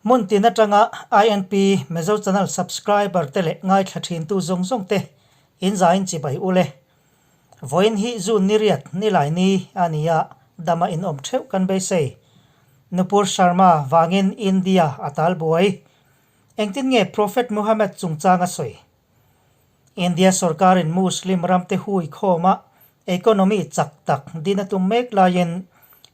Hmun tin atanga INP Mizo Channel subscriber te leh ngaithla thintu zawng zawng te in zain chibai ule. Vawiin hi June ni riat ni lai ni a ni a, dama in awm theuh kan beisei. Nupur Sharma vangin India a tal buai. Engtin nge Prophet Muhammad chungchang a sawi? India sorkarin Muslim ramte hui khawma economy chak tak din a tum mek laiin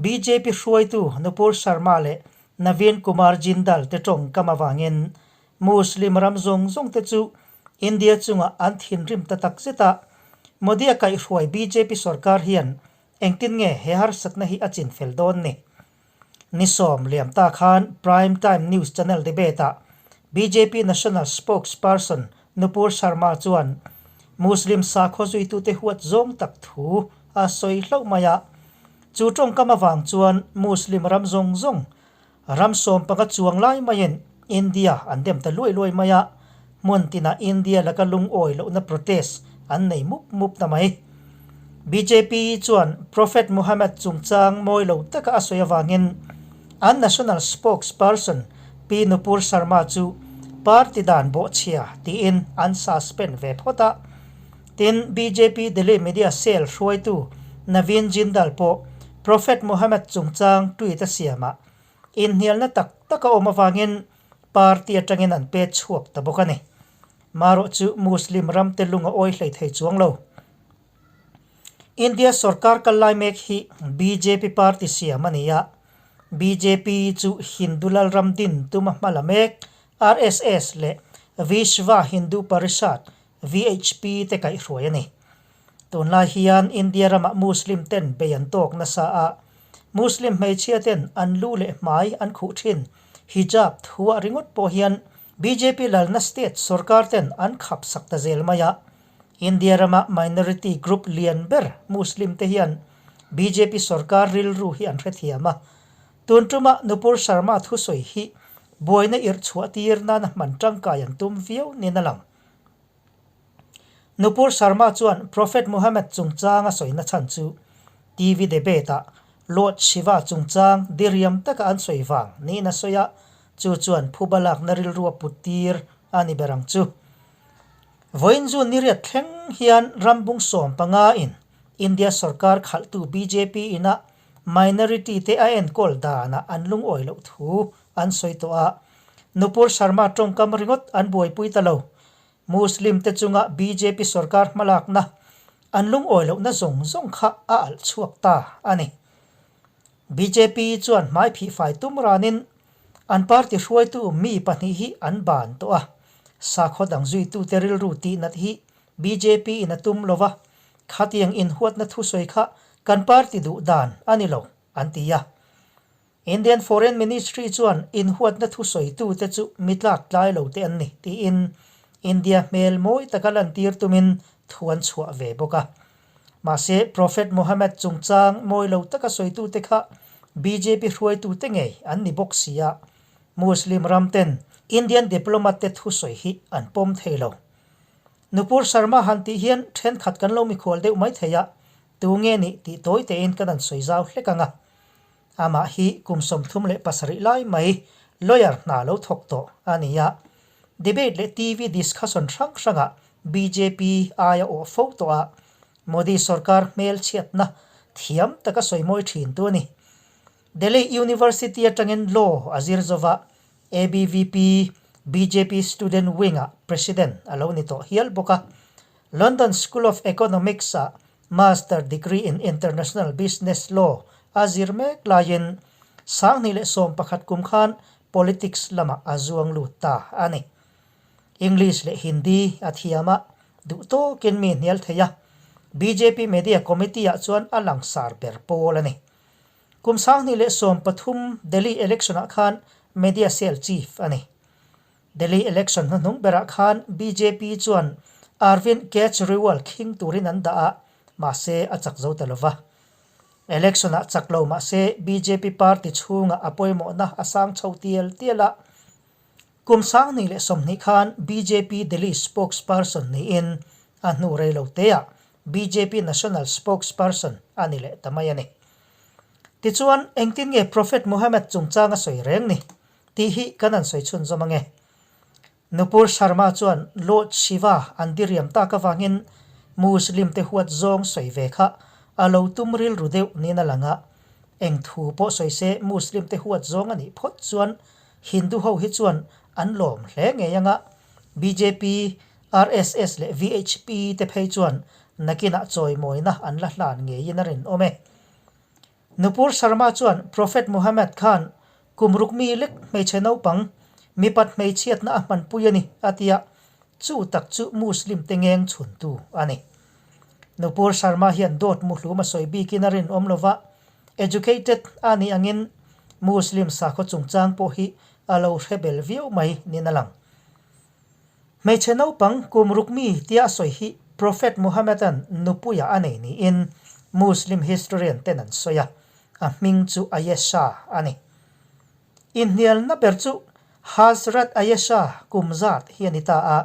bjp hruaitu Nupur Sharma leh Naveen Kumar Jindal te tawngkam avangin Muslim ram zawng zawng te chu India chungah an thinrim ta tak zet a, Modi-a kaihhruai bjp sorkar hian engtin nge he harsatna hi a chinfel dawn ni? Ni 10 ta khan Prime Time News Channel debate-ah bjp National Spokesperson Nupur Sharma chuan Muslim sakhaw zuitute huat zawng tak thu a sawi hlauh mai a. Chu tawngkam avang chuan Muslim ram zawng zawng ram 15 chuang lai maiin India an dem ta luai luai mai a, hmun tinah India laka lungawi lohna protest an nei mup mup ta mai. Bjp chuan Prophet Muhammad chungchang mawi lo taka a sawi avangin an national spokesperson Pi Nupur Sharma chu party dan bawhchhia tiin an suspend ve phawt a. Tin, bjp Delhi media cell hruaitu Naveen Jindal pawh Prophet Muhammad chungchang tweet a siamah inhnialna tak tak a awm avangin party atangin an pet chhuak ta bawk a ni. Marawh chu Muslim ramte lung a awi hlei thei chuang lo. India sorkar kal lai mek hi bjp party siam a ni a, bjp chu Hindu Lalram din tuma hma la mek RSS leh Vishva Hindu Parishad, VHP, te kaihhruai a ni. Tunlai hian India ramah Muslim ten bei an tawk nasa a, Muslim hmeichhia ten an lu leh hmai an khuh thin hijab thuah ringawt pawh hian bjp lalna state sorkar ten an khap sak ta zel mai a. India rama minority group lian ber Muslim te hian bjp sorkar rilru hi an hrethiam a. Tun tuma Nupur Sharma thusawi hi buaina irh chhuah tir nana hman tangkai an tum viau nin a lang. Nupur Sharma chuan Prophet Muhammad chungchang a sawina chhan chu TV debate-ah Lord Shiva chungchang diriam taka an sawi vang niin a sawi a, chu chuan phuba lakna rilru a put tir a ni ber ang chu. Vawiin June ni riat thleng hian rambung 15 in India sorkar khalhtu bjp ina minority te a enkawl danah an lungawi loh thu an sawi tawh a, Nupur Sharma tawngkam ringawt an buaipui ta lo. Muslim te chunga bjp sorkar hmalakna an lungawi lohna zawng zawng kha a alh chhuak ta a ni. Bjp chuan hmai phihfai tum ranin an party hruaitu mi pahnih hi an ban tawh a, sakhaw dang zuitute rilru tihnat hi bjp in a tum lova, khatiang inhuatna thusawi kha kan party duh dan a ni lo, an ti a. Indian Foreign Ministry chuan inhuatna thusawitute chu mi tlak tlai lo te an ni tiin India hmel mawi taka lantir tumin thu an chhuah ve bawk a. Mahse, Prophet Muhammad chungchang mawi lo taka sawitute kha bjp hruaitute ngei an ni bawk si a, Muslim ram ten Indian diplomat te thusawi hi an pawm thei lo. Nupur Sharma han tih hian thenkhat kan lo mikhual deuh mai thei a, tu nge nih tih tawi tein kan han sawi zau hlek ang a. Amah hi kum 37 lai mai lawyer hna lo thawk tawh a ni a. Debate leh TV discussion hrang hrangah bjp aia awh fo tawh a, Modi sorkar hmelchhiatna thiam taka sawi mawi thin tu a ni. Delhi University atangin law a zir zova, ABVP bjp student wing-ah president a lo ni tawh hial bawk a. London School of Economics-ah Master degree in International Business Law a zir mek laiin 2011 kum khan politics lamah a zuang lut ta a ni. English leh Hindi a thiam a, duh tawkin mi hnial thei a, bjp Media Committee-ah chuan a langsar ber pawl a ni. Kum 2013 Delhi election-ah khan Media Cell Chief a ni. Delhi election hnuhnung berah khan bjp chuan Arvind Kejriwal khing turin an dah a, mahse a chak zo ta lova. Election-ah chak lo mahse bjp party chhungah a pawimawhna a sang chho tial tial a. Kum 2020 khan bjp Delhi spokesperson niin a hnu rei lo teah bjp national spokesperson a ni leh ta mai a ni. Tichuan, engtin nge Prophet Muhammad chungchang a sawi reng ni? Tih hi kan han sawi chhunzawm ange. Nupur Sharma chuan Lord Shiva an diriam tak avangin Muslim te huat zawng sawi ve kha a lo tum rilru deuh niin a lang a. Eng thu pawh sawi se Muslim te huat zawng a nih phawt chuan Hindu ho hi chuan an lawm hle ngei anga bjp, RSS leh VHP te phei chuan nakinah chawimawina an la hlan ngeiin a rinawm e. Nupur Sharma chuan Prophet Muhammad khan kum ruk mi lek hmeichhe naupang mipat hmeichhiatna a hmanpui a ni a ti a, chu tak chu Muslim te ngeng chhuntu a ni. Nupur Sharma hian dawt muhlum a sawi bikin a rinawm lova, educated a nih angin Muslim sakhaw chungchang pawh hi a lo hre bel viau mai niin a lang. Hmeichhe naupang kum ruk mi tia a sawi hi Prophet Muhammad-a'n nupuia a nei niin Muslim historian ten an sawi a, a hming chu Ayesha a ni. Inhnialna ber chu Hazrat Ayesha kum zat hi a ni ta a,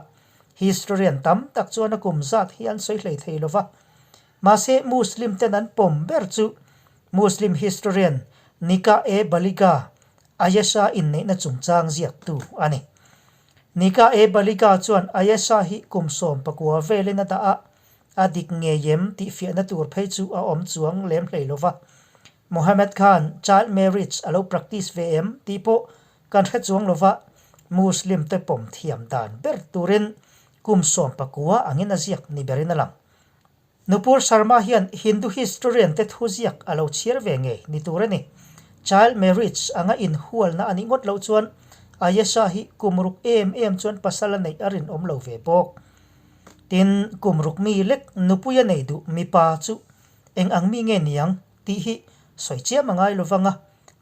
historian tam tak chuan a kum zat hi an sawi hlei thei lo va. Mahse Muslim ten an pawm ber chu Muslim historian Nikah-e-Baliga Ayesha inneihna chungchang ziaktu a ni. Nikah-e-Baliga chuan Ayesha hi kum 19 velin a dah a, a dik ngei em tih fiahna tur phei chu a awm chuang lem hlei lo va. Mohammed khan child marriage a lo practice ve em tih pawh kan hre chuang lo va, Muslim te pawm thiam dan ber turin kum 19 angin a ziak ni berin a lang. Nupur Sharma hian Hindu historian te thu ziak a lo chhiar ve ngei ni tur a ni. Child marriage anga inhualna a nih ngawt loh chuan Ayesha hi kum ruk em em chuan pasal a neih a rinawm lo ve bawk. Tin, kum ruk mi lek nupui a nei duh mipa chu eng ang mi nge niang tih hi sawi chiam a ngai lovang a,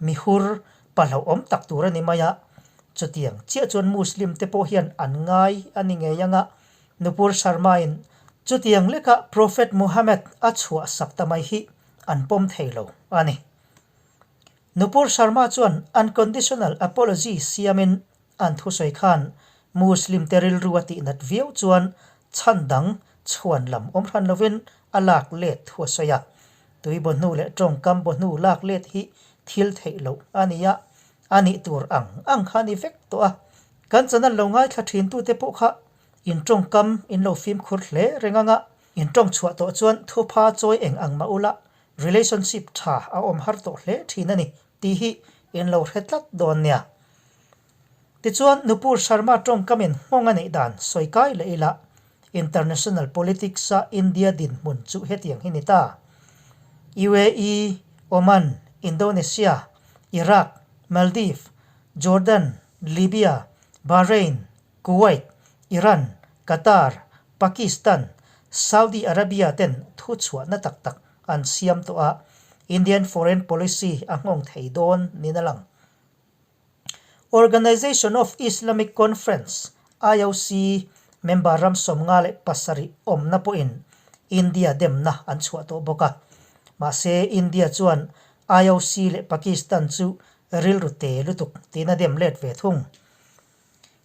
mihur pa hlauhawm tak tur a ni mai a. Chutiang chiah chuan Muslim te pawh hian an ngai a ni ngei ang a, Nupur Sharma-in chutiang leka Prophet Muhammad a chhuah sak ta mai hi an pawm thei lo a ni. Nupur Sharma chuan unconditional apology siamin an thusawi khan Muslim te rilru a tihnat viau chuan chhan dang chhuan lam awm hran lovin a lak let thu a sawi a. Tui baw hnu leh tawngkam baw hnu lak let hi thil theih loh a ni a, a nih tur ang ang kha a ni vek tawh a. Kan channel lo ngaithla thintute pawh kha In tawngkam in lo fimkhur hle reng anga in tawng chhuah tawh chuan thupha chawi eng ang mah ula relationship tha a awm har tawh hle thin a ni tih hi in lo hre tlat dawn nia. Tichuan Nupur Sharma tawngkam in nghawng a neih dan sawi kai leh ila international politics a India dinhmun chu hetiang hi ni ta. UAE, Oman, Indonesia, Iraq, Maldives, Jordan, Libya, Bahrain, Kuwait, Iran, Qatar, Pakistan, Saudi Arabia ten thu chhuahna tak tak an siam tawh a, Indian foreign policy a nghawng thei dawn niin a lang. Organization of Islamic Conference, IOC, member ram 57 awmna pawhin India demna an chhuah tawh bawk a. Mahse, India chuan IOC leh Pakistan chu rilru te lutuk tiin a dem let ve thung.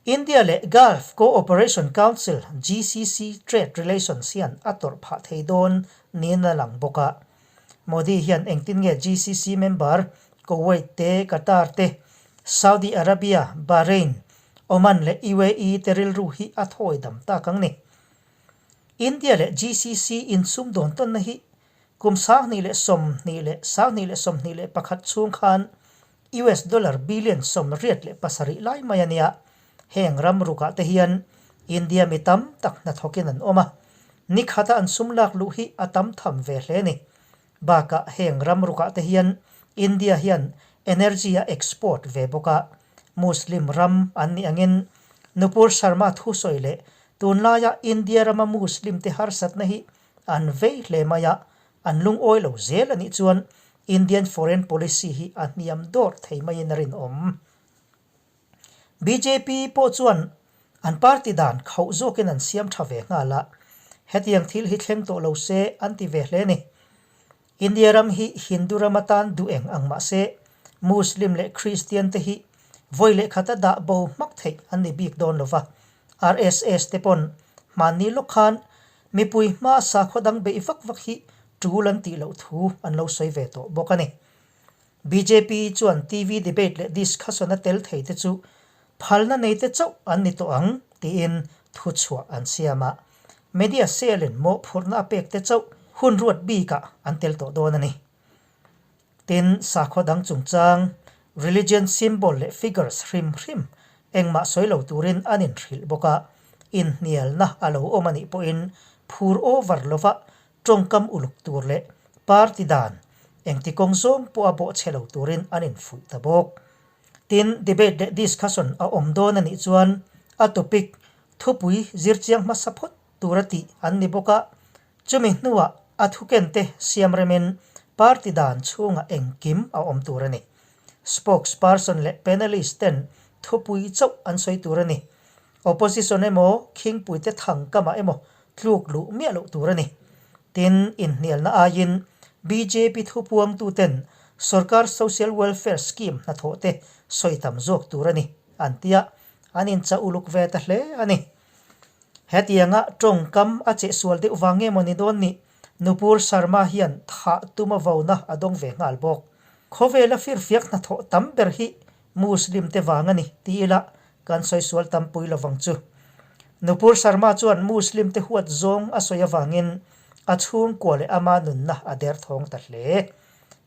India leh Gulf Cooperation Council, GCC, trade relations hian a tawrh phah thei dawn niin a lang bawk a. Modi hian engtin nge GCC member Kuwait te, Qatar te, Saudi Arabia, Bahrain, Oman leh UAE te rilru hi a thawi dam tak ang ni. India leh GCC insumdawn tawnna hi kum 2020 leh 2021 chhung khan US dollar billion 87 lai mai a nia. Heng ram rukah te hian India mi tam tak hnathawkin an awm a, ni khata an sum lak luh hi a tam tham ve hle a ni. Bakah heng ram rukah te hian India hian energy a export ve bawk a, Muslim ram an nih angin Nupur Sharma thusawi leh tunlaia India rama Muslim te harsatna hi an vei hle mai a, An lungawi lo zel a nih chuan Indian foreign policy hi a hniam dawr thei maiin a rinawm. Bjp pawh chuan an party dan khauh zawkin an siam tha ve nghal a, hetiang thil hi thleng tawh lo se an ti ve hle a ni. India ram hi Hindu ram atan duh eng ang mah se Muslim leh Christian te hi vawi leh khata dah bo hmak theih an ni bik dawn lo va, RSS te pawn hmanni lawk khan Mipui hma sakhaw dang beih vak vak hi tul an tih loh thu an lo sawi ve tawh bawk a ni. Bjp chuan TV debate leh discussion-a tel thei te chu phalna nei te chauh an ni tawh ang tiin thuchhuah an siam a. Media cell-in mawhphurhna a pek te chauh hun ruat bikah an tel tawh dawn a ni. Tin, sakhaw dang chungchang, religion symbol leh figures hrim hrim engmah sawi lo turin an inhrilh bawk a, inhnialna a lo awm a nih pawhin phur over lova tawngkam uluk tur leh party dan engti kawng zawng pawha bawhchhe lo turin an infuih ta bawk. Tin, debate leh discussion a awm dawn a nih chuan a topic, thupui zirchiang hmasa phawt tura tih an ni bawk a, Chumi hnuah a thukente siam remin party dan chhungah engkim a awm tur a ni. Spokesperson leh panelist ten thupui chauh an sawi tur a ni. Opposition emaw khingpuite thang kamah emaw tluk luh miah loh tur a ni. Tin, inhnialna aiin bjp thupuangtuten sorkar social welfare scheme hnathawhte sawi tam zawk tur a ni an ti a, an inchah uluk ve ta hle a ni. Hetianga tawngkam a chehsual deuh vang nge maw ni dawn ni? Nupur Sharma hian thah tuma vona a dawng ve nghal bawk. Khawvela firfiak hnathawh tam ber hi Muslim te vang a ni ti ila kan sawi sual tampui lovang chu. Nupur Sharma chuan Muslim te huat zawng a sawi avangin a chhungkua leh ama nunna a derthawng ta hle.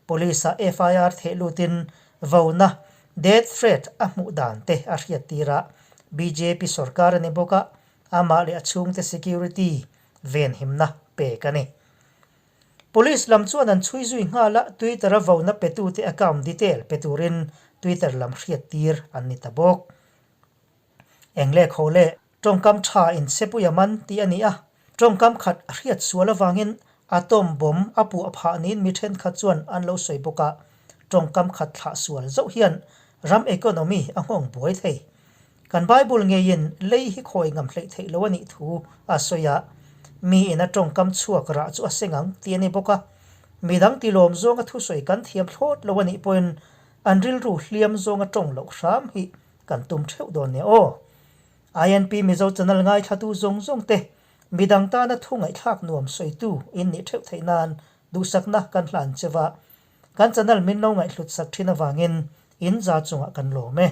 Police-ah FIR theh lutin vona Death threat a hmuh dan te a hriat tir a, bjp sorkar a ni bawk a, amah leh a chhungte security venhimna pek a ni. Police lam chuan an chhui zui nghal a, Twitter-a vona petute account detail pe turin Twitter lam hriat tir an ni ta bawk. Englekhaw leh Tawngkam tha in sepui a man tih a ni a, tawngkam khat a hriat sual avangin atom bomb a puah phah niin mi thenkhat chuan an lo sawi bawk a, tawngkam khat thlah sual zauh hian ram economy a nghawng buai thei. Kan Bible ngeiin lei hi khawi ngam hleih theih lo a nih thu a sawi a, mi in a tawngkam chhuak rah chu a seng ang tih a ni bawk a, midang tilawm zawnga thusawi kan thiam thlawt lo a nih pawhin an rilru hliam zawnga tawng loh hram hi kan tum theuh dawn nia aw. INP Mizo channel ngaithlatu zawng zawng te, midang tana thu ngaihthlak nuam sawitu in nih theuh theih nan duhsakna kan hlan cheu a, kan channel min lo ngaihhlut sak thin avangin in za chungah kan lawm e.